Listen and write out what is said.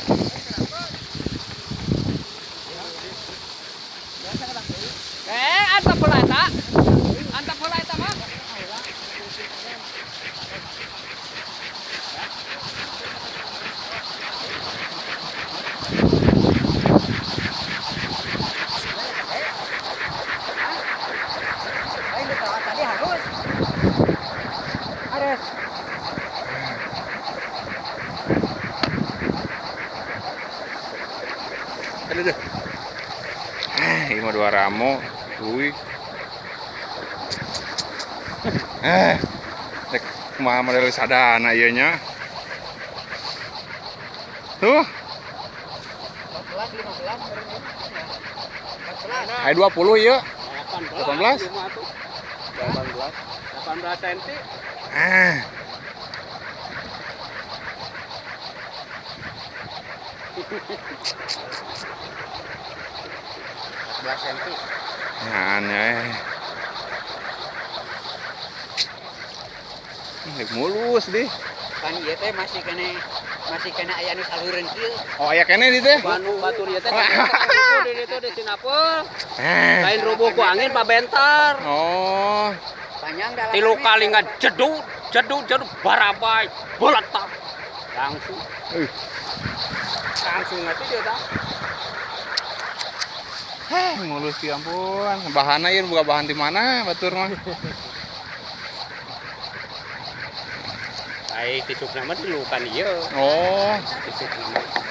Eh, antap heula eta. Antap heula eta mah. Lain tadi harus. Harus. Aduh, aduh. Eh, ini mah dua ramo. Uy. Eh, rek kumaha model sadana ieu nya. Tuh, 14 15 14. aya 20 ieu. 18. 18. 18 cm. Ah. Cm. Nah, eh. Rek mulus deh. Pan ieu teh masih kena aya nu salureun kieu. Oh, aya keneh di teh. Banu batur ieu teh rubuh di ditu di Sinapul. Eh. Lain rubuh ku angin pabentar. Oh. Panjang dalam. Tilu kali ngajeduk, jeduk, jeduk barabai, beletak. Langsung. Langsung nanti dia tak. Heh, mulus ya ampun. Bahanna ieu buka bahan di mana batur mah. Ai tisuk nama tilukan ieu. Oh. Tisuk nama.